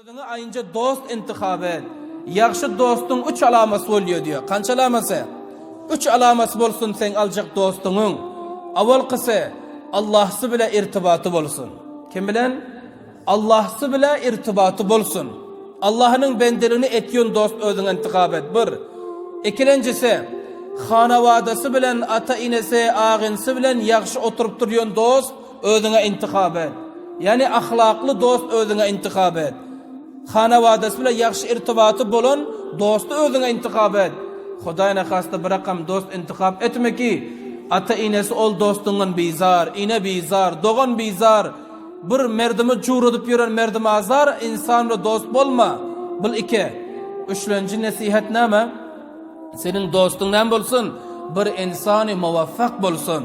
Özüňe aýynja dost intihap et. Ýagşy dostuň üç alamaty bolýar diýýär. Kança alamaty? Üç alamaty bolsun seň aljak dostuňyň. Awalkysy, Allahsy bile irtibaty bolsun. Kim bilen? Allahsy bile irtibaty bolsun. Allahnyň bendeligini etýän dost özüňe intihap et. Bir. Ikilenjisi, hanawadasy bilen, ata-enesi, agynysy bilen ýagşy oturyp durýan dost özüňe intihap et. Ýagny ahlakly dost özüňe intihap et. Hanawadasy bilen ýagşy irtibaty bolan dosty özüňe intihap et. Hudaý nahasta bir rakam dost intihap etme ki, ata-enesi ol dostuňdan bizar, ene bizar, dogan bizar, bir merdimi juradyp ýören merdimazar insan bilen dost bolma. Bul iki. Üçlenji nesihat näme? Seniň dostuň näme bolsun? Bir insany muwaffak bolsun.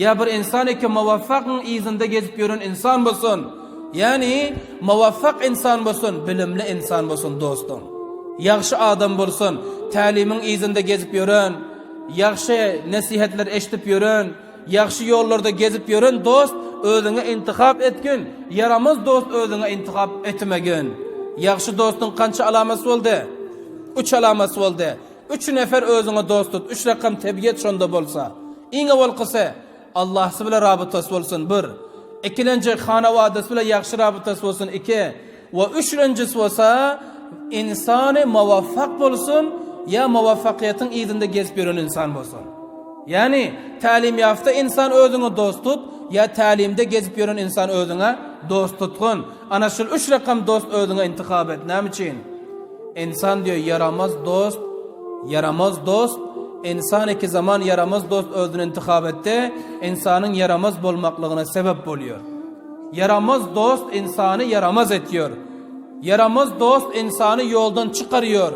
Ýa bir ynsan eke muwaffakyň yzynda gezip ýören ynsan bolsun. Ýagny muwaffak ynsan bolsun, bilimli ynsan bolsun dostuň. Ýagşy adam bolsun, tälimiň yzynda gezip ýören, ýagşy nesihatlar eşidip ýören, ýagşy ýollarda gezip ýören dost özüňe intihap etgin, ýaramaz dost özüňe intihap etmegin. Ýagşy dostuň kança alamaty boldy? Üç alamaty boldy. Üç nefer özüňe dost tut, üç rakam tebiýet şonda bolsa. Iň owalkysy, Allahsy bile rabytasy bolsun, bir. Ikilenji, hanawadasy bile ýagşy rabytasy bolsun, iki. We üçlenjisi bolsa, ynsany muwaffak bolsun, ýa muwaffakyýetiň yzynda gezip ýören ynsan bolsun. Ýagny, tälim ýafta ynsan özüňe dost tut, ýa tälimde gezip ýören ynsan özüňe dost tutgun. Ana şul üç rakam dost özüňe intihap et. Näme üçin? Ynsan diýýär, ýaramaz dost, ýaramaz dost, ynsan iki zaman ýaramaz dost özüne intihap etdi, ynsanyň ýaramaz bolmaklygyna sebep bolýar. Ýaramaz dost ynsany ýaramaz etýär. Ýaramaz dost ynsany ýoldan çykarýar.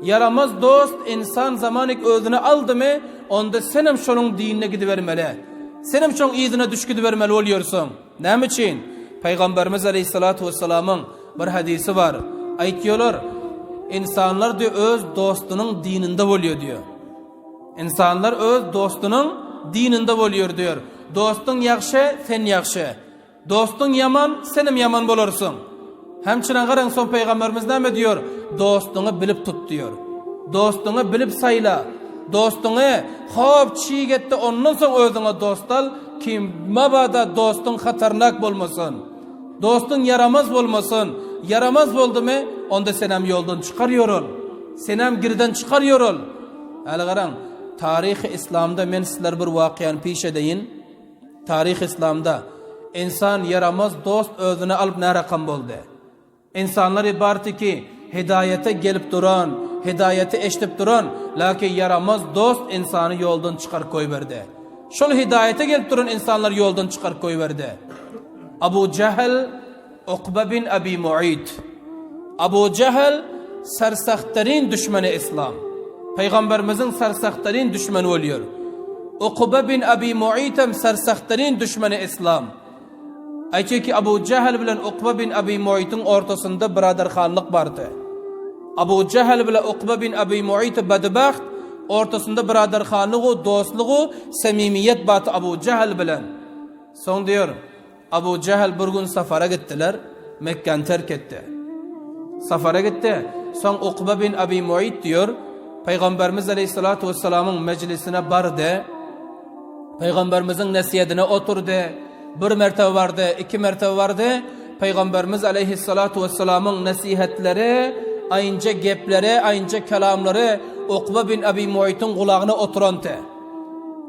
Ýaramaz dost ynsan zamanik özüne aldymy, onda senem şonuň dinine gidibermeli. Senem şoň yzyna düş gidibermeli bolýarsyň. Näme üçin? Pygamberimiz aleýhissalatu wessalamyň bir hadysy bar. Aýtýarlar, Ynsanlar diýýär, öz dostunyň dininde bolýar diýýär. Ynsanlar öz dostunyň dininde bolýar diýýär. Dostuň ýagşy, sen ýagşy. Dostuň ýaman, senem ýaman bolarsyň. Hemçinen garaň soň pygamberimiz näme diýýär? Dostuňy bilip tut diýýär. Dostuňy bilip saýla. Dostuňy hop çig etde ondan soň özüňe dost al, kim mabada dostuň hatarnak bolmasyn. Dostuň ýaramaz bolmasyn. Ýaramaz boldumy, onda senem ýoldan çykar ýör ol. Senem girden çykar ýör ol. Häli garaň, taryhy islamda men sizlere bir wakyany piş edeýin. Taryhy islamda ynsan ýaramaz dost özüne alyp närakam boldy. Ynsanlar ibarty ki, hidaýata gelip duran, hidaýaty eşidip duran, lakin ýaramaz dost ynsany ýoldan çykaryp goýberdi. Şol hidaýata gelip duran ynsanlar ýoldan çykaryp goýberdi. Abu Jahl Ukba bin Abi Mu'yt. Abu Jahl sersahtaryn düşmeni Islam. Pygamberimiziň sersahtaryn düşmeni bolýar. Ukba bin Abi Mu'yt hem sersahtaryn düşmeni Islam. Aýtýar ki, Abu Jahl bilen Ukba bin Abi Mu'ytyň ortasynda byradarhanlyk bardy. Abu Jahl bilen Ukba bin Abi Mu'yt bedbagt ortasynda byradarhanlygu, dostlugu, samimiýet bardy Abu Jahl bilen. Soň diýer, Abu Jahl bir gün safara gitdiler, Mekgäni terk etdi. Safara gitdi. Soň Ukba bin Abi Mu'yt diýer, Pygamberimiz aleýhissalatu wessalamyň mejlisine bardy. Pygamberimiziň nesiýedine oturdy. Bir mertebe bardy, iki mertebe bardy. Pygamberimiz aleýhissalatu wessalamyň nesihetleri, aýynja gepleri, aýynja kelamlary Ukba bin Abi Mu'ytyň gulagyna oturanty.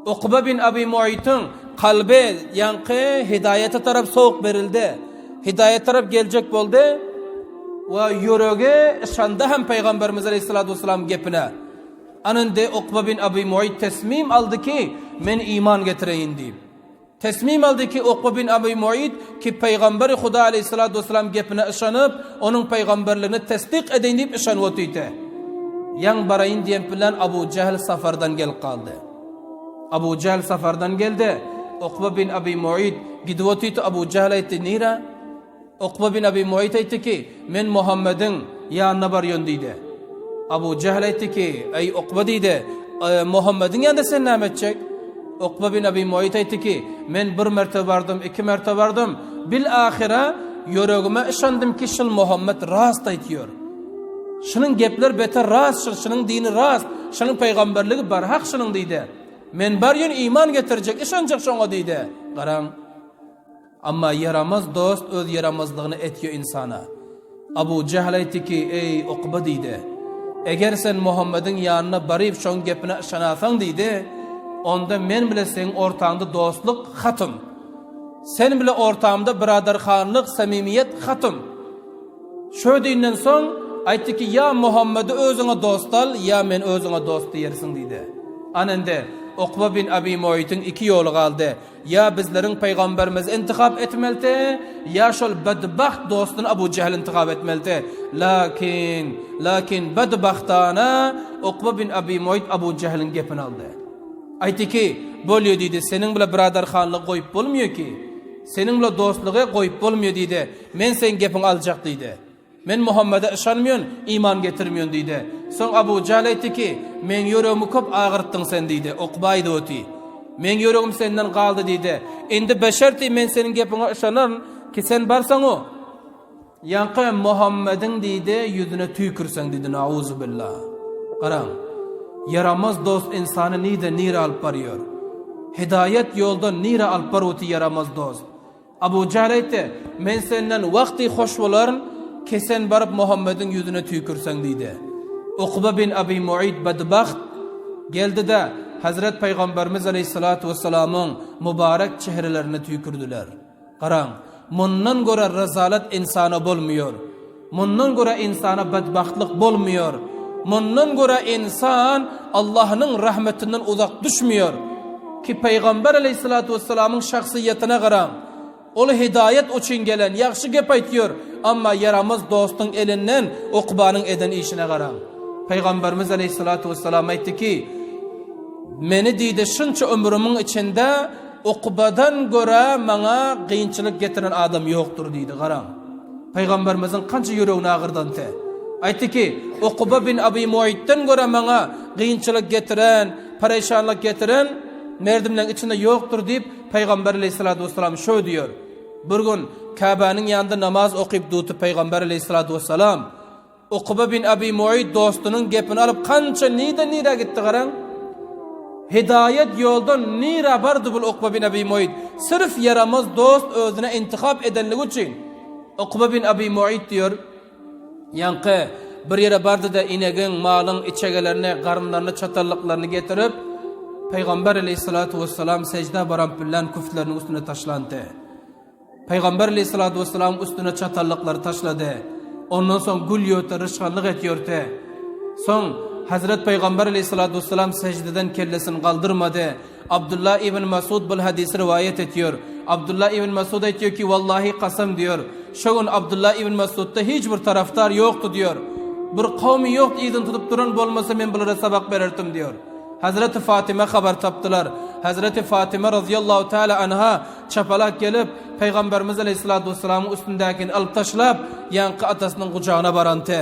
Ukba bin Abi Mu'ytyň kalby ýaňky hidaýata tarap sowuk berildi. Hidaýat tarap geljek boldy we ýüregi yşandy hem Pygamberimiz aleýhissalatu wessalam gepine. Ana indi Ukba bin Abi Mu'yt tesmim aldy ki, men iman getireýin diýip. Tesmim aldy ki, Ukba bin Abi Mu'yt ki Pygamberi Huda aleýhissalatu wessalam gepine yşanyp, onuň pygamberligini tesdik edeýin diýip yşanyp otydy. Ýaň baraýyn diýen bilen Abu Jähl safardan gelip galdy. Abu Jähl safardan geldi. Ukba bin Abi Mu'yt gidip otydy, Abu Jähl aýtdy, Nirä? Ukba bin Abi Mu'yt aýtdy ki, Men Muhammediň ýanyna barýan diýdi. Abu Jähl aýtdy ki, Eý Ukba diýdi, Muhammediň ýanynda sen näme etjek? Ukba bin Abi Mu'yt aýtdy ki, Men bir mertebe bardym, iki mertebe bardym. Bil ahyra. ýüregime yşandym ki şul Muhammet rast aýtýar. Şunuň gepler beter rast şul şunuň dini rast, şunuň pygamberligi barhak şunuň diýdi. Men barýan iman getirjek, yşanjak şoňa diýdi. Garaň. Amma ýaramaz dost öz ýaramazlygyny etýär ynsana. Abu Jähl aýtdy ki, Eý, Ukba diýdi. Eger sen Muhammediň ýanyna baryp şoň gepine yşanasaň diýdi, onda men bile seň ortaňda dostluk hatym. Sen bile ortamda byradarhanlyk, samimiýet hatym. Şo diýenden soň aýtdy ki, ýa Muhammedi özüňe dost al, ýa men özüňe dost diýersiň diýdi. Ana indi Ukba bin Abi Muaýtyň iki ýoly galdy. Ýa bizleriň pygamberimizi intihap etmelidi, ýa şol bedbagt dostuny Abu Jähli intihap etmelidi. Lakin, lakin bedbagtana Ukba bin Abi Muaýt Abu Jähliň gepini aldy. Aýtdy ki, Bolýa diýdi, seniň bile byradarhanlygy goýup bolmaýa ki. Seniň bile dostlugy goýup bolmaýa diýdi. Men seň gepiňi aljak diýdi. Men Muhammede yşanmýan, iman getirmýän diýdi. Soň Abu Jähl aýtdy ki, Meň ýüregimi köp agyrtdyň sen diýdi. Ukba aýdyp oty. Meň ýüregim senden galdy diýdi. Indi beşerti men seniň gepiňe yşanaryn ki sen barsaň-u, ýaňky Muhammediň diýdi, ýüzüne tüýkürseň diýdi. Nauzubillah. Garaň, ýaramaz dost ynsany nirden nirä alyp barýar. Hidaýat ýoldan nirä alyp baryp oty ýaramaz dost. Abu Jähl aýtdy, Men senden wagty hoş bolaryn, ki sen baryp Muhammediň ýüzüne tüýkürseň diýdi. Ukba bin Abi Mu'yt bedbagt geldi-de, Hezret Pygamberimiz aleýhissalatu wessalamyň mübarek çehrelerine tüýkürdiler. Garaň, mundan görä rezalet insana bolmaýar. Mundan görä insana bedbagtlyk bolmaýar. Mundan görä insan Allahnyň rahmetinden uzak düşmeýär. Ki Pygamber aleýhissalatu wessalamyň şahsyýetine garaň. Ol hidaýat üçin gelen, ýagşy gep aýtýar, amma ýaramaz dostuň elinden Ukbanyň eden işine garaň. Pygamberimiz aleýhissalatu wessalam aýtdy ki, Meni diýdi şunça ömrümiň içinde Ukbadan görä maňa kynçylyk getiren adam ýokdur diýdi. Garaň. Pygamberimiziň kança ýüregini agyrdanty. Aýtdy ki, Ukba bin Abi Muaýtdan görä maňa kynçylyk getiren, pereşanlyk getiren merdimleň içinde ýokdur diýip, Pygamber aleýhissalatu wessalam şo diýer. Bir gün Käbäniň ýanynda namaz okyp duty Pygamber aleýhissalatu wessalam. Ukba bin Abi Muaýt dostunyň gepini alyp kança nirden nirä gitdi garaň. Hidaýat ýoldan nirä bardy bul Ukba bin Abi Muaýt? Syrf ýaramaz dost özüne intihap edenligi üçin. Ukba bin Abi Muaýt diýer, ýaňky bir ýere bardy-da inegiň, malyň içegelerini, garynlaryny, çatallyklaryny getirip, Pygamber aleýhissalatu wessalam seždä baran pillän küftleriniň üstüne taşlandy. Pygamber aleýhissalatu wessalam üstüne çatallyklary taşlady. Ondan soň gül ýörte, ryşganlyk et ýörte. Soň Hazret Pygamber aleýhissalatu wessalam seždeden kellesini galdyrmady. Abdullah ibn Masud bul hadysy riwaýat etýär. Abdullah ibn Masud aýtýar ki, Wallahi kasam diýär. Şo gün Abdullah ibn Masudda hiç bir tarapdar ýokdy diýär. Bir kowmy ýokdy yzyny tutup duran bolmasa men bulara sabak bererdim diýär. Hazreti Fatyma habar tapdylar. Hazreti Fatyma razyýallahu taala anha Çapalak gelip, Pygamberimiz aleýhissalatu wessalamyň üstündäkini alyp taşlap, ýaňky atasynyň gujagyna baranty.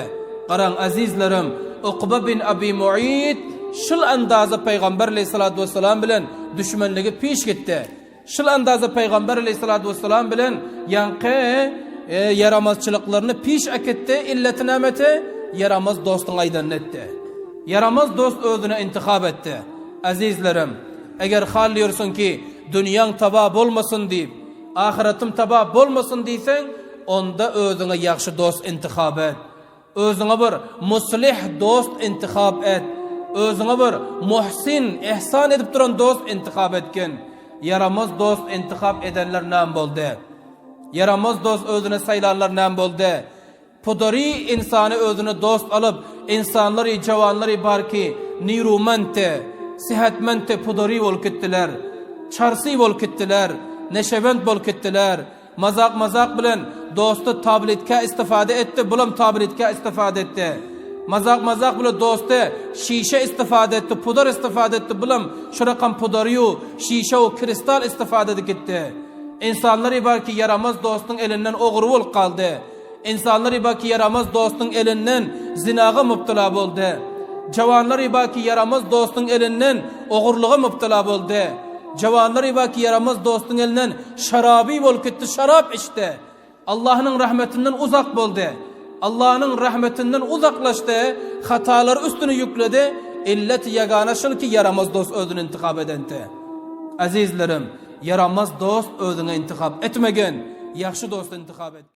Garaň, ezizlerim, Ukba bin Abi Mu'yt şul andaza Pygamber aleýhissalatu wessalam bilen düşmenligi piş gitdi. Şul andaza Pygamber aleýhissalatu wessalam bilen ýaňky ýaramazçylyklaryny piş äkitdi, illeti nämeti? Ýaramaz dostuň aýdanyny etdi. Ýaramaz dost özüne intihap etdi. Ezizlerim, eger hal ýörsüň ki, Dünýäň taba bolmasyn diýip, ahyretym taba bolmasyn diýseň, onda özüňe ýagşy dost intihap et. Özüňe bir muslih dost intihap et. Özüňe bir muhsin, ihsan edip duran dost intihap etgin. Ýaramaz dost intihap edenler näme boldy? Ýaramaz dost özüne saýlanlar näme boldy? Pudary ynsany özüne dost alyp, ynsanlary, jawanlary bar ki, nirumante, sihatmente pudary bolup gitdiler. Çarsy bolup gitdiler, neşebent bolup gitdiler. Mazak-mazak bilen dosty tabletkä istifade etdi, bulam tabletkä istifade etdi. Mazak-mazak bile dosty şişe istifade etdi, pudar istifade etdi, bulam şu rakam pudaryýu, şişe-u kristal istifade edip gitdi. Ynsanlary bar ki, ýaramaz dostuň elinden ogry bolup galdy. Ynsanlar baki ýaramaz dostuň elinden zinaga mubtala boldy. Jawanlar baki ýaramaz dostuň elinden ogurlyga mubtala boldy. Jawanlar baki ýaramaz dostuň elinden şaraby bolup gitdi, şarap içdi. Allahnyň rahmetinden uzak boldy. Allahnyň rahmetinden uzaklaşdy, hatalary üstüne ýükledi, illeti ýegana şul ki ýaramaz dost özüne intihap edenti. Azizlerim, ýaramaz dost özüňe intihap etmegin, ýagşy dost intihap et.